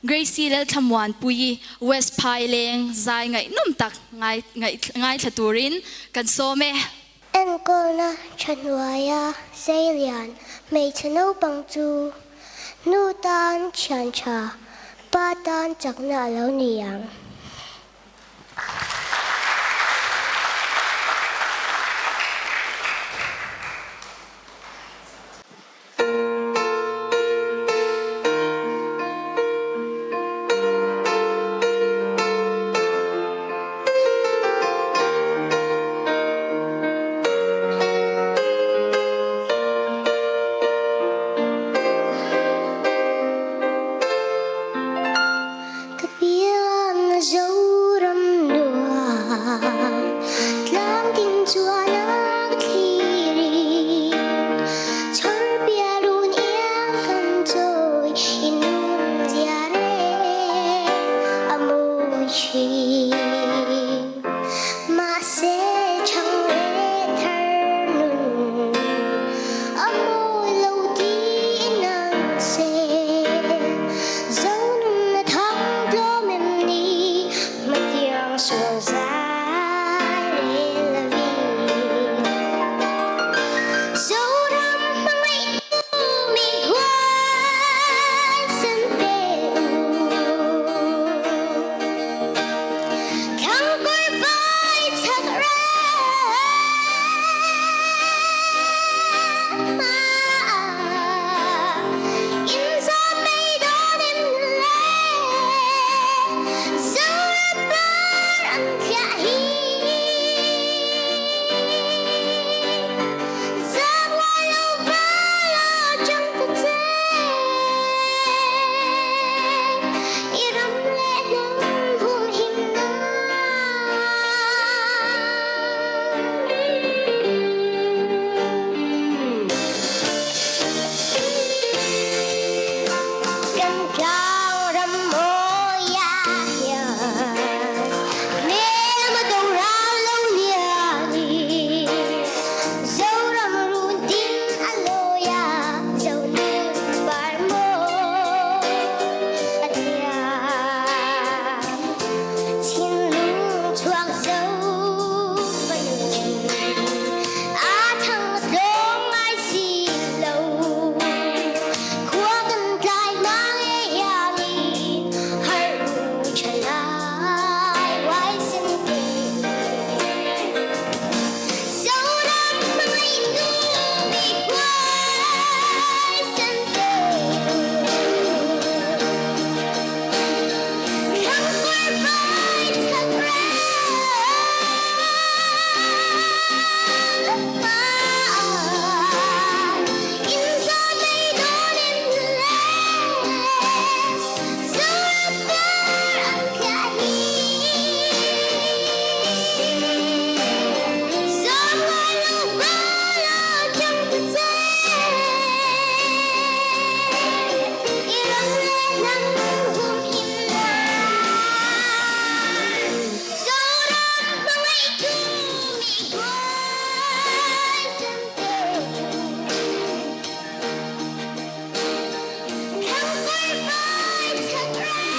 Gracie Lalthlamuanpuii West Phaileng zai ngaihnawm tak ngaithla turin kan sawm e. Enkawlna tha hnuaia seilian hmeichhe naupang chu nu tan thian tha, pa tan chakna a lo ni ang. Ka pian Zoram nuam tlang tin chuan a ka thlir in chhawr pial un iang kan chawi i nun zia reng a mawi thin. Mahse chhang leh thar nun a mawi lo tiin an se. Zonun a thang tlawm em ni hmatiang sual zai rel lovin. Zoram hmangaihtu mi huaisen te u. Thangkawr vai chak reng ah inzawm mai dawn em le Zoram par an thliah hi Zam ngai lo val aw chang ta che. I ram leh hnam humhim nan. Kan tlang ram mawi ah hian hmel a doral lo lian in Zoram run tin a lawi a, Zonun par mawi a thiam. Thinlung chhuak zo fanu, a thang a tlawm ngai si lo. Khua kan tlai hma nge hianin harh u thalai huaisen te. Zoram hmangaih nu mi huaisen te u. Thangkawr vai chak reng ah inzawm mai dawn em le Zoram par ang thliah hi. Zawm ngai lo val aw chang ta che. I ram leh hnam humhim nan. Zoram hmangaih tu mi huaisen te u. Thangkawr vai chak reng.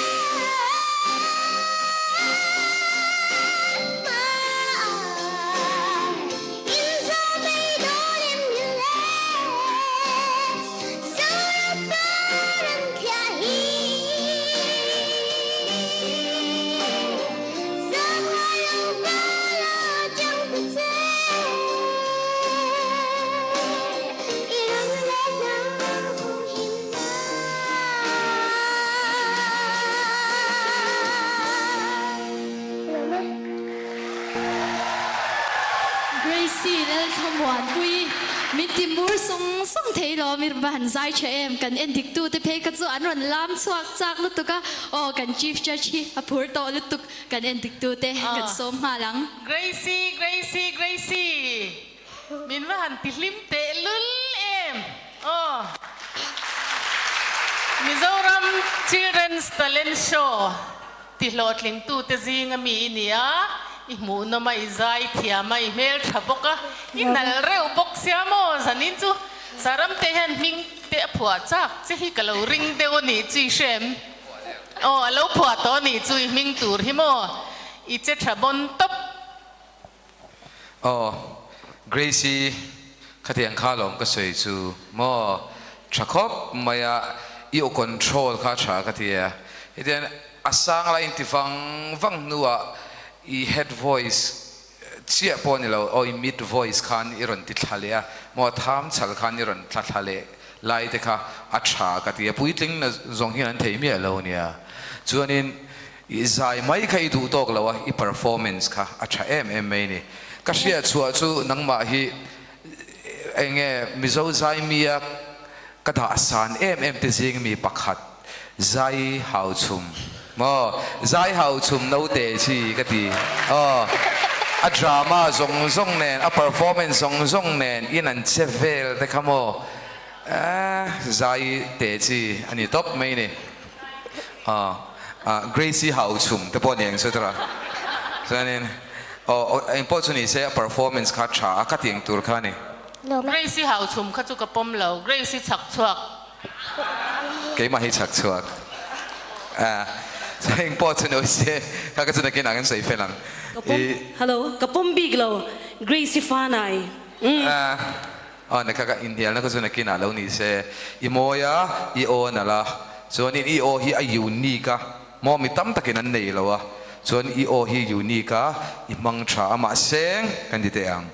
Gracie Lalthlamuanpui min ti mur sawng sawng thei lo mi va han zai tha em kan en dik tu te phei kha chu an rawn lam chhuak chak lutuk a aw kan chief judge hi a phur tawh lutuk kan en dik tu te kan sawm nghal ang. Gracie Gracie Gracie min va han ti hlim teh lul em aw Mizoram Children's Talent Show Ti hlawhtlingtute zinga mi i ni a, i hmuhnawm a, i zai thiam a, i hmeltha bawk a, i nal reuh bawk sia maw? Zanin chu Saramte hian hming te a phuah chak che hi ka lo ring deuh a nih chu i hre em? Aw a lo phuah tawh a nih chu i hming tur hi maw i che tha bawn tawp. Aw Gracie khatiang kha lawm ka sawi chu maw tha khawp mai a i aw control kha tha ka ti a hetiang a sang lai inti vang vang hnuah i head voice chiah pawh ni lo aw i mid voice khan i rawn ti thla leh a maw tham chhal khan i rawn thla thla leh lai te kha a tha ka ti a puitling na zawng hian an thei miah lo nia chuanin I zai mai kha i duh tawk lo a, i performance kha a tha em em mai ni. Ka hriat chhuah chu nangmah hi eng nge Mizo zai mia ka dah san em em te zing mi pakhat zai hau chhum maw zai hau chhum naute chi ka ti aw a drama zawng zawng nen a performance zawng zawng nen in an che vel te kha maw eh zai te chi a ni tawp mai ni. Aw Gracie hau chhum te pawh ni ang chu tura chuanin aw eng pawh chu ni se a performance kha tha a ka ti ang tur kha a ni. Gracie hau chhum kha chu ka pawm lo, Gracie chhak chhuak. Keimah hi chhak chhuak a chuan eng pawh chu ni se kha ka chu nakin ang an sawi fel ang. Ka pawm hello ka pawm bik lo Gracie fanai. Aw ne kha ka inhnialna kha chu nakinah lo ni se, i mawi a, i aw a nalh a, chuanin i aw hi a unique a, maw mi tam takin an nei lo a, chuan i aw hi unique a, i hmang tha a, mahse kan ti teh ang,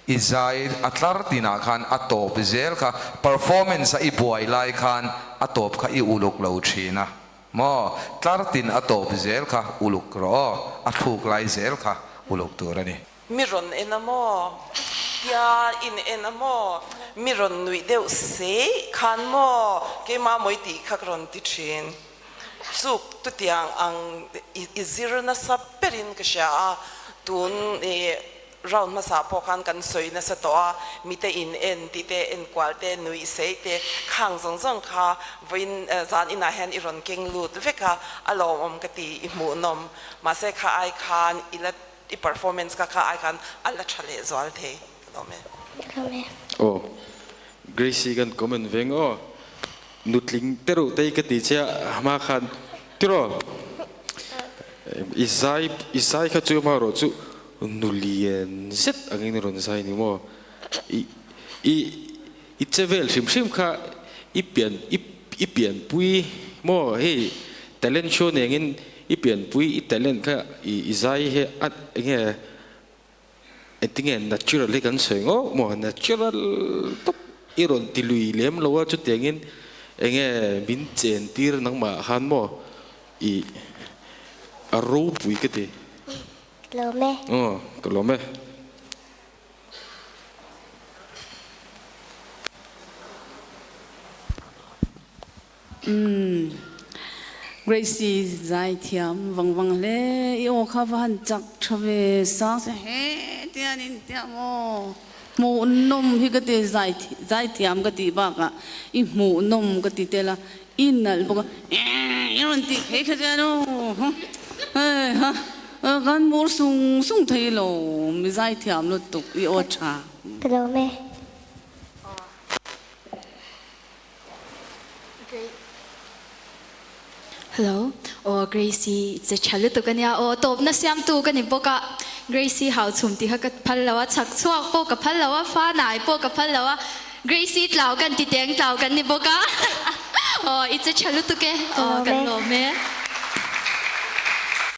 i zai a tlar tinah khan a tawp zel kha, performance a i buai lai khan a tawp kha i uluk lo thin a, maw tlar tin a tawp zel kha uluk rawh aw, a thluk lai zel kha uluk tur a ni. Mi rawn en a maw? Tia in en a maw? Mi rawn nuih deuh sei khan maw? Keimah mawi tih kha ka rawn ti thin. Chuk tutiang ang i zir nasa berin ka hria a, tun i round hmasa pawh khan kan sawi nasa tawh a, mite in en tih te, enkual te, nuih sei te, khang zawng zawng kha vawiin zan inah hian i rawn keng lut vek a, a lawmawm ka ti, i hmuhnawm. Mahse kha ai khan i la I performance ka kha ai khan a la tha leh zual thei ka lawm e. Ka lawm e. Aw Gracie kan comment veng aw nutling te reuh te hi ka ti che a hma khan tiraw i zai i zai kha chu amaherawh chu nulian zet angin i rawn zai ni maw i i i che vel hrim hrim kha i pian i i pianpui maw hei talent show nengin I pianpui i talent kha i zai hi a enge engtinge natural hi kan sawi ngawk maw natural tawp i rawn ti lui lem lo a chutiangin enge min chen tir nangmah khan maw i a ropui ka ti. Lawm e. Aw ka lawm e. Umm Gracie zai thiam vang vang hle i aw kha va han chak tha ve sang se he tian in tia maw hmuh nawm hi ka ti zai zai thiam ka tih bakah i hmuh nawm ka ti tel a i nalh bawk a i rawn tih phei kha chuan aw hei ha kan mur sung sung thei lo mi zai thiam lutuk i aw tha. Ka lawm e. Hello aw Gracie che tha lutuk ania aw tawpna siamtu ka ni bawk a Gracie hau chhum tih kha ka phal lo a chhak chhuak pawh ka phal lo a fa nai pawh ka phal lo a Gracie tlau kan ti teng tlau kan ni bawk a aw i che tha lutuk e aw kan lawm e.